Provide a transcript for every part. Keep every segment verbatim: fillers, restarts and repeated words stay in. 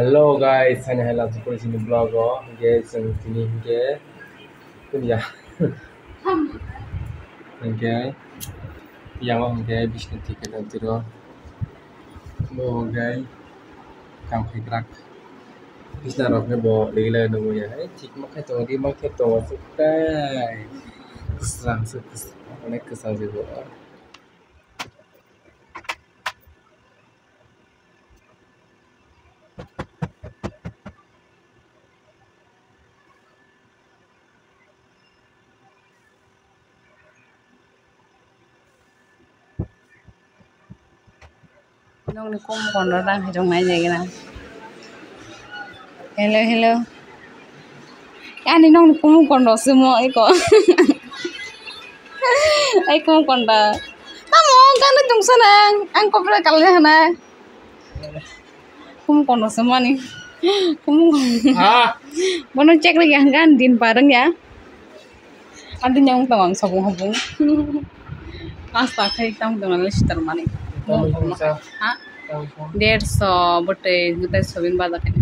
Hello guys, ani hai lachuk pore sini vlog o, hingke chwng tini hingke kunya. Hingke yang o hingke bisna tiket tiro. Bo hingke kam khai krak. Bisna rok khe bo ligi lai nungwi ya. Hai thik ma khai tongo, ri ma khe tongo, suk kai. Kwsang se kwsang, onek kwsang se bo. Nokni kumu kondo rang hai rok nai nai gana. Hello, hello. Ani nokni kumu kondo simo eko. Ai kumu kondo. Tamo ang kano tungsa nang. Ang kopra kalai hana. Kumu kondo simo ani. Kumu kondo. Ah. Bono check lagi ang kan din parang ya. Adi nyong tong ang sabung habung. Asta khai tam tong ang sitar mani. Tamo song sa. Ha? Tamo song. Derso bote gutai sobin baja khai.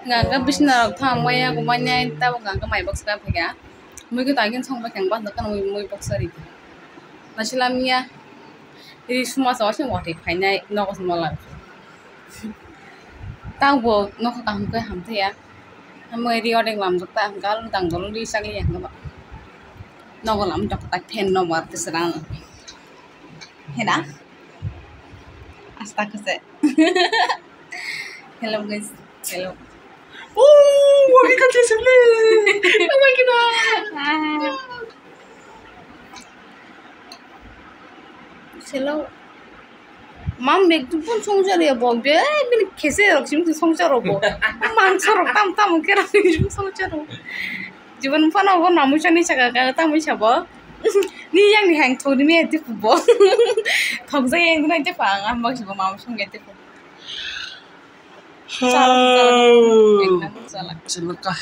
Ganga bisna rok thang maya kumanya tabo ganga mai box ka phega. Mui ko tagin song ba kang ba kan mui box ari. Nasilam ya. Ri suma sa wasi wati phainai nogo suma lang. Tabo nokha kaham khe hamthaya. Hamwi ri odek lamjak ta hwnkhe alo dangdolo ri chakliya hwnkhe ba. Nogo lam tok tak phen nogo aro tisra ang. Heda? Asta khe se. Hello guys. Hello. Oh, wagi ka chesle. Oh my god. Hello. Mam bag tu pun songchar ya bo. Be bini khese rok sim tu songchar bo. Mangsa rok tam tam khe rok sim songchar bo. Jiban phano bo namu chani saka ka tam sabo. Ni yang ni hang thori me ti bo. Thok jai yang na te pa ang am bak bo mam song ya te. Chalak, chalak. Ekdam chalak. Chalak ka.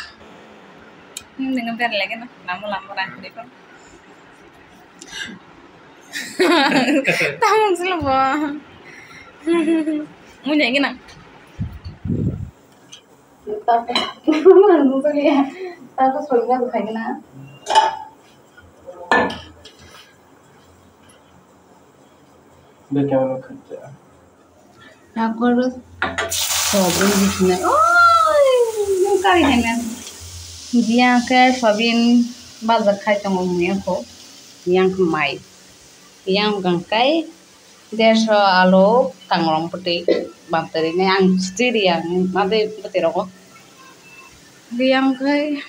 Hmm, dengan ber lagi na. Lama lama rang deh kan. Tamam sih lo bo. Munya gini. Tapos, tapos pag nagkakain na. Beke ano khajja. Tapos, sobin bisna. Oi, yung kari hai na. Yang ke sobin bazar khai tongo mui yang ko. Yang ke mai. Yang gangkai. Derso alo kangrong pwtwi bantwrwi nai ang sitiri ang ma tei bwtwi rogo. Riyang khai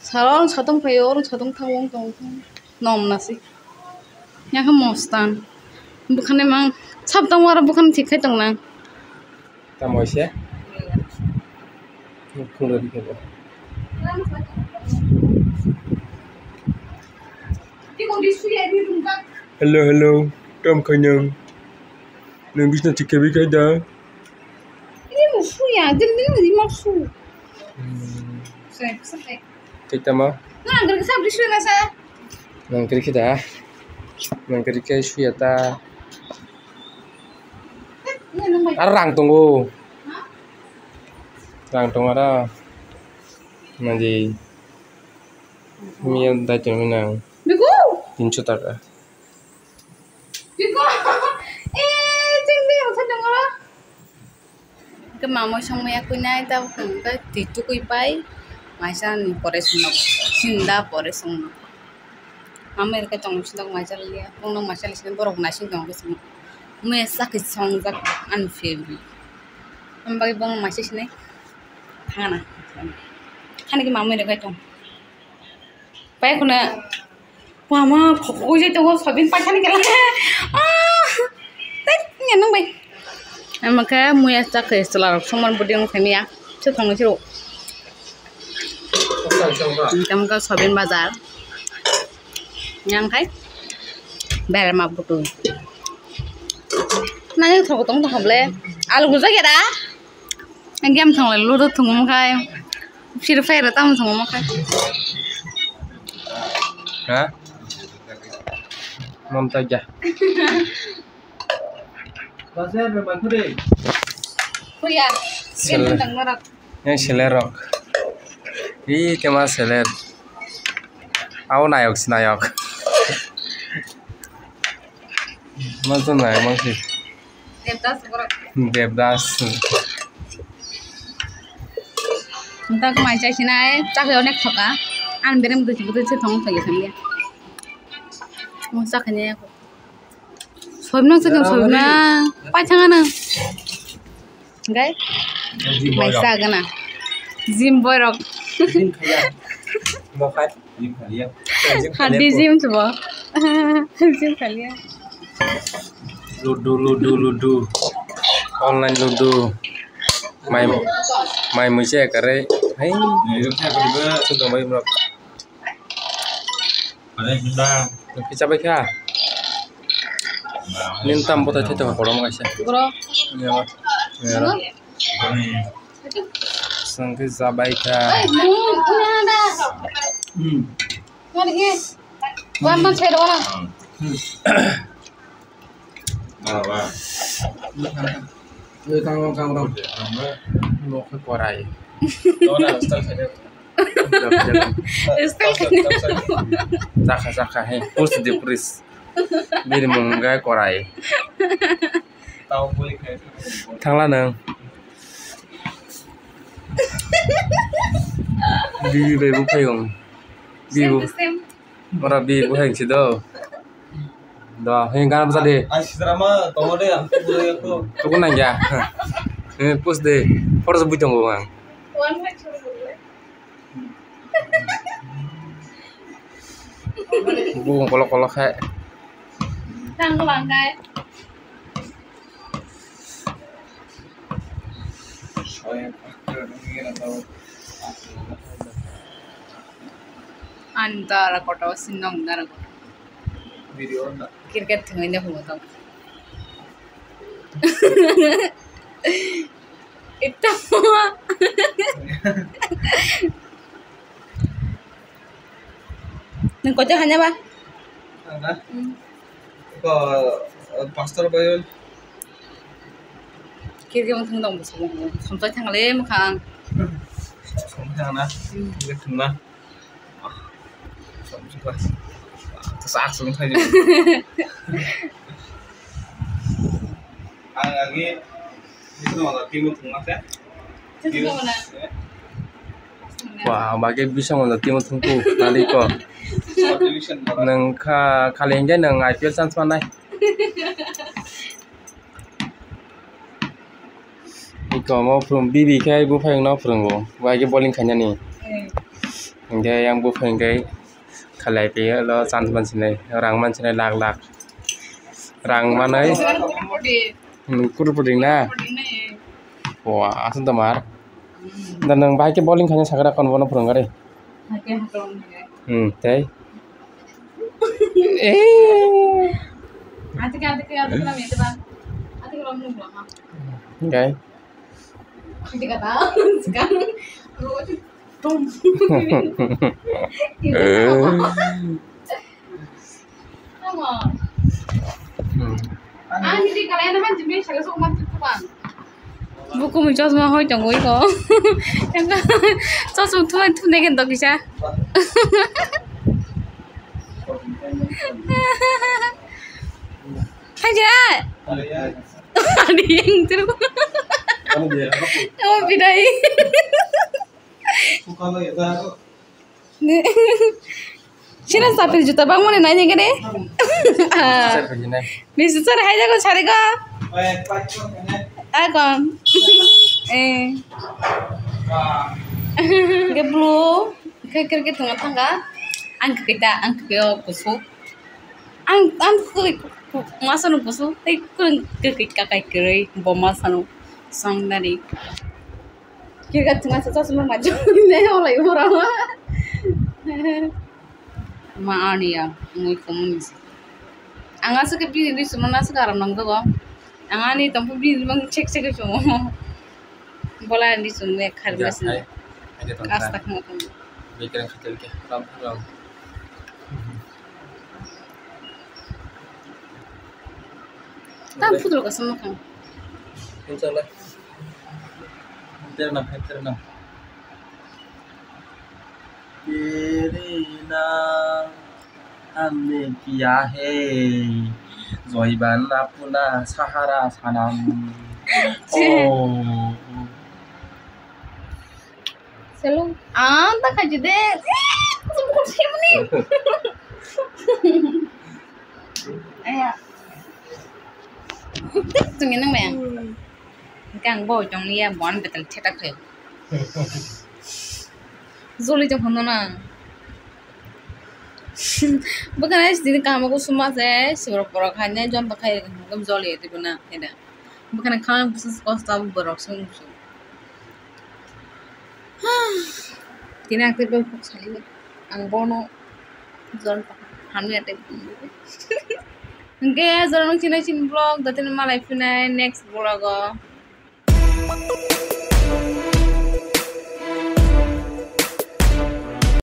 salo ang satung phaio, oro satung thango wng tongo, nom nasi. Yang khe mostan bwkhani mang sab tong aro bwkhani thik khai tong nang. Tamo se? Khulori khe bo. Hello, hello. Kam khainang? Nang bisna thik khe bai khai da? Ini mo suya, din din di mo su. Hmm. Sai, sai. Kaitama? Nang gari sa bisi na sa. Nang gari khe da? Nang gari khe suya ta. Ar rang tongo. Rang tongo ara. Nadi. Miya dai tong nang. Bigo. Tinso taka. Bigo. Eh, jeng jeng sa tongo. Ke mamo song ya kuinai ta kung ke titu kui pai. Maisa ni pore sung. Sinda pore sung. Mama rwkhe tongmani swngjak maisa liya, bongno maisa lisini borok naising tongo khe chwng. Mui ya chakhe songjak ani favorite. Aboni bagwi bongno maisa sinai thangna. Hani khe mamui rwkhe tong. Pai khuna mama khokoi jai tongo sabin paithani kela. Ah! Tei ya nang bai. Ama khe muya chakhe chwla rok songmani bwding wng thangya. Se thangwi se rw. Tamo khe sobin bazar. Yang khai berma bwtwi. Nang thok tong thok le. Alu gujak ya da. Game thong le ludo thong mo khai. Free Fire tamo thong mo khai. Ha? Mam ta ja. Kuya. Sel-, yang seler rok. Ih, kema seler. Au nayok si nayok. Mas to nayok mas si. Devdas borok. Devdas. Ntak mai chai sinai, chakhe onek thoka. An berem budu budu se thong thong thang ya. Mo chakhe ne. Soimnang chakhe soimnang. Pai thanga nang. Gai? Gym boy rok. Mai sa gana. Gym boy rok. Gym khaya. Mo khai. Gym khaya. Hadi gym chubo. Gym khaya. Ludo, ludo, ludo. Online ludo. Mai, mai muise kare. Hai. Chudong bai mrok. Pizza bai kha. Nin tam botai thai to korom kaisa. Bro. Yawa. Yawa. Sangke jabai kha. Hmm. Wan man chai dona. Oi kang rong kang rong. Nok korai. Jakha jakha he. Pus di pris. Biri mung gai korai. Thangla nang. Bibi bai bu phayung. Bibu. Ora bi bu heng si do. Do, heng gana basa de. Ai, sitra ma, tongo de, ang tuku de, aku. Tuku nang ya. Eh, pus de. Photo se bui tongo ang. Bu kolok kolok hai. Tang ko bang kai. Ani dara koto, sinong dara koto. Video na. Cricket thwngwi ne humo tong. Ita. Nung koito hanya ba? Ang na? Hmm. Ko, eh, pastor bayon. Kiri kiri thung dong bwskango. Samsai thang le mwkhang. Samsai thang na? Hmm. Kiri thung na? Samsai thang. Sak sung thai. Ang agi. Wah, bagi bising ono timo thungku nadi ko. Nang kha khali enjoy nang I P L chance manai. Iko mo from B B K buphang no from bo. Bagi bowling khainani. Enjoy yang buphang kai. Khalai pio lo chance mansinai, rang mansinai lakh lakh. Rang manai. Hmm, kurupudi na. Wah, asal tomar. Dan nang bahai ke bowling khanya sakra kon bono phurung gari. Hmm, tei. Eh. Gai. Tum. Buku mui chosma hoi tongoi ko. Chosma thumai thumai ke dok kisa. Thangjira. Ani yang tiru. Oh, bidai. Sina sapil juta bang mone nai jeng kene. Bisi sar hai jago sari ko. Akon. Eh. Ke blue. Ke kir ke tunga tanga. Ang kita ang ke kusu. Ang ang ku masa no kusu. Tei ku ke kakai kere bo masa no sang dari. Kika chuma sa chosma ma jone olai ora. Ma ani ya mui komun. Ang asuk ke bini ri suma na asuk aram nang dogo. Ang ani tongpu bini mang chek chek chumo. Bola ani sum me khar mes na. Asta khmo tong. Bikrang khatel ke ram ram. Tam putro ka sama kan. Inshallah. Terna, terna. तेरे नाम हमने किया है, जोइबान अपना सहारा सनम। Oh. Selo, ang ta khaji de. Sumukot simni. Aya. Tumi nang bayang. Hingke ang bo chong ya bon betel theta khayo. Joli chong hono na. Bwkhana sini kamo ko suma se, siborok borok hai ne jon ta khai, joli tibuna heda. Bwkhana kha busus kosto borok sung busu. Tini ang tei bai kok saliya. Ang bono jon hamya tei. Hingke jorong chinai chin vlog, datino malai phinai next vlog o.